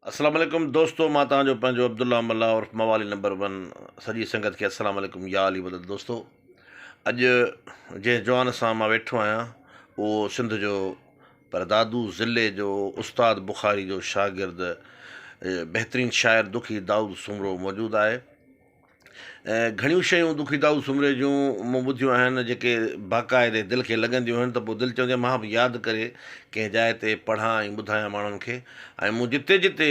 السلام عليڪم دوستو مان توهان جو پنهنجو عبدالله ملاح عرف موالي نمبر ون سڄي سنگت کي السلام عليڪم يا علي مدد دوستو اڄ جنهن جوان سان مان ويٺو آهيان اهو سنڌ جو پر دادو ضلعي جو استاد بخاري جو شاگرد بهترين شاعر دکي دائود سومرو موجود آهي ۽ گهڻيون شيون دکي دائود سومري جون مون ٻڌيون آهن جيڪي باقاعدي دل کي لڳنديون آهن ته پوء دل چوندي آهي مان به ياد ڪري ڪنهن جاء تي پڙهان ۽ ٻڌايان ماڻهن کي ۽ مون جتي جتي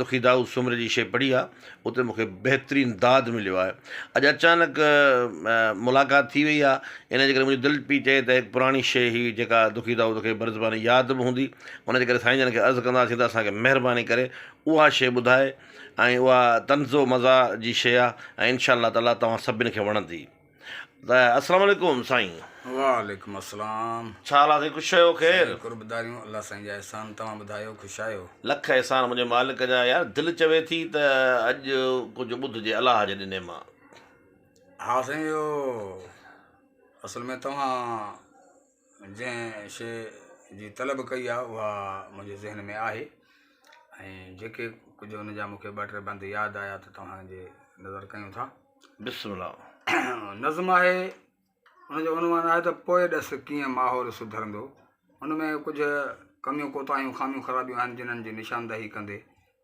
دکي دائود سومري جي شيء پڙهي آهي اتي مون کي بهترين داد مليو آهي اڄ اچانڪ ملاقات ٿي وئي آهي ان جي ڪري منهنجي دل پئي چئي ته هڪ پراڻي شيء هئي جيڪا دکي دائود کي برزباني ياد به هوندي ان جي ڪري سائين جن کي عرض ڪنداسين ته اسان کي مهرباني ڪري اها شيء ٻڌائي ۽ اها طنز و مزاح جي شيء آ ۽ انشاء الله تعالي توهان سڀني کي وڻندي ته السلام عليڪم سائين. وعليڪم السلام. ڇا حال آ سائين خوش آهيو خير. سائين قربداريون الله سائين جا احسان توهان ٻڌايو خوش آهيو. لک احسان منهنجي مالڪ جا يار دل چوي ٿي ته اڄ ڪجهه ٻڌجي الله جي ڏني مان. ها سائين اهو اصل ۾ توهان جنهن شيء جي طلب ڪئي آهي اها منهنجي ذهن ۾ آهي ۽ جيڪي ڪجهه ان جا مون کي ٻه ٽي بند ياد آيا ته توهان جي نظر ڪيون ٿا. بسم الله. نظم آهي ان جو عنوان آهي ته پوء ڏس ڪيئن ماحول سڌرندو. ان ۾ ڪجهه ڪميون ڪوتاهيون خاميون خرابيون آهن جنھن جي نشاندهي ڪندي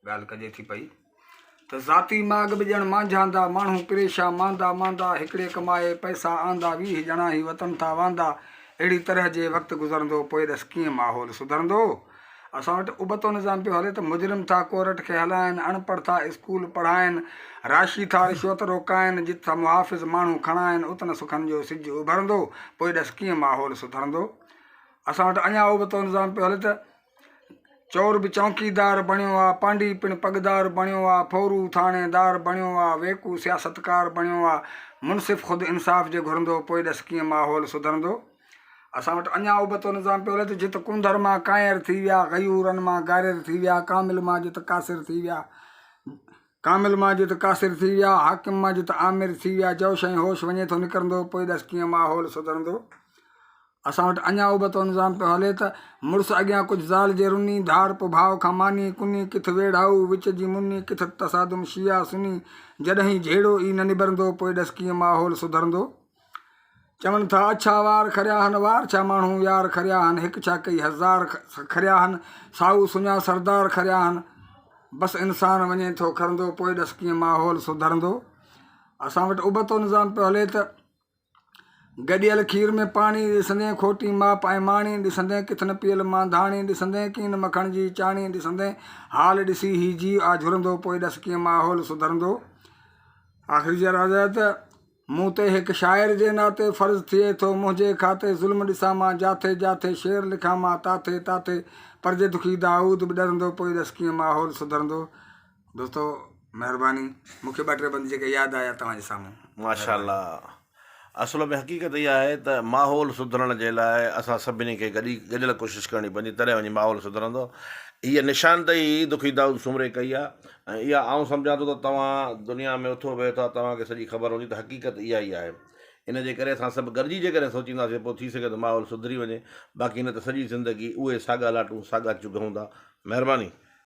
ڳالهه ڪجي ٿي پئي ته ذاتي ماڳ به ڄڻ مانجهاندا، ماڻهو پريشان ماندا ماندا، هڪڙي ڪمائي پئسا آندا، 20 ڄڻا هي وتن ٿا واندا، اهڙي طرح جي وقت گذرندو، پوء ڏس ڪيئن ماحول سڌرندو. اسان وٽ ابتو نظام پيو هلي ته مجرم ٿا ڪورٽ کي هلائن، اڻپڙهه ٿا اسڪول پڙهائن، راشي ٿا رشوت روڪائن، جت ٿا محافظ ماڻهو کڻائن، ات نه سکن جو سج اڀرندو، پوء ڏس ڪيئن ماحول سڌرندو. اسان وٽ اڃا ابتو نظام پيو هلي ته. چور به چونڪيدار بڻيو آ، پانڊي پڻ پڳدار بڻيو آ، ڦورو ٿاڻيدار بڻيو آ، ويڪو سياستڪار بڻيو آ، منصف خود انصاف جي گهرندو، پوء ڏس ڪيئن ماحول سڌرندو. اسان وٽ اڃا ابتو نظام پيو هلي ته جت ڪونڌر مان ڪانئر ٿي ويا، غيورن مان گارير ٿي ويا، ڪامل مان جت قاصر ٿي ويا، ڪامل مان جت قاصر ٿي ويا، حاڪم مان جت آمر ٿي ويا، جوش ۽ هوش وڃي ٿو نڪرندو، پوء ڏس ڪيئن ماحول سڌرندو. اسان وٽ اڃا ابتو نظام پيو هلي ته مڙس اڳيان ڪجهه زال جي رني، ڌار پو ڀاء کان ماني ڪني، ڪٿ ويڙهائو وچ جي مني، ڪٿ تصادم شيعا سني، جڏهين جهيڙو ئي نه نبرندو، پوء ڏس ڪيئن ماحول سڌرندو. چون ٿا اڇا وار کريا هن، وار ڇا ماڻهو يار کريا هن، هڪ ڇا ڪئي هزار کريا هن، سائو سڃا سردار کريا هن، بس انسان وڃي ٿو کرندو، پوء ڏس ڪيئن ماحول سڌرندو. اسان وٽ ابتو نظام پيو هلي ته. گڏيل کير ۾ پاڻي ڏسندين کوٽي ماپ ۽ ماڻي ڏسندين ڪٿ نه پيل مانڌاڻي ڏسندين ڪين مکڻ جي چاڻي ڏسندين حال ڏسي هي جيء آ جهرندو پوء ڏس ڪيئن ماحول سڌرندو. آخري شعر عرض آهي ته، مون تي هڪ شاعر جي ناتي فرض ٿئي ٿو منهنجي کاتي ظلم ڏسان مان جاٿي جاٿي شعر لکان مان تاٿي تاٿي پر جي دکي دائود به ڏرندو پوء ڏس ڪيئن ماحول سڌرندو. دوستو مهرباني مون کي ٻه ٽي بند جيڪي ياد آيا توهان جي سامهون. ماشاء الله اصل ۾ حقيقت اها آهي ته ماحول سڌرڻ جي لاء اسان سڀني کي گڏي گڏيل ڪوشش ڪرڻي پوندي تڏهن وڃي ماحول سڌرندو هيء نشاندهي دکي دائود سومري ڪئي آهي ۽ اها آئون سمجهان ٿو ته توهان دنيا ۾ اٿو ويهو ٿا توهان کي سڄي خبر هوندي ته حقيقت اها ئي آهي ان جي ڪري اسان سڀ گڏجي جيڪڏهن سوچينداسين پوء ٿي سگهي ٿو ماحول سڌري وڃي باقي نه ته سڄي زندگي اهي ساڳا لاٽون ساڳا چگهه هوندا مهرباني.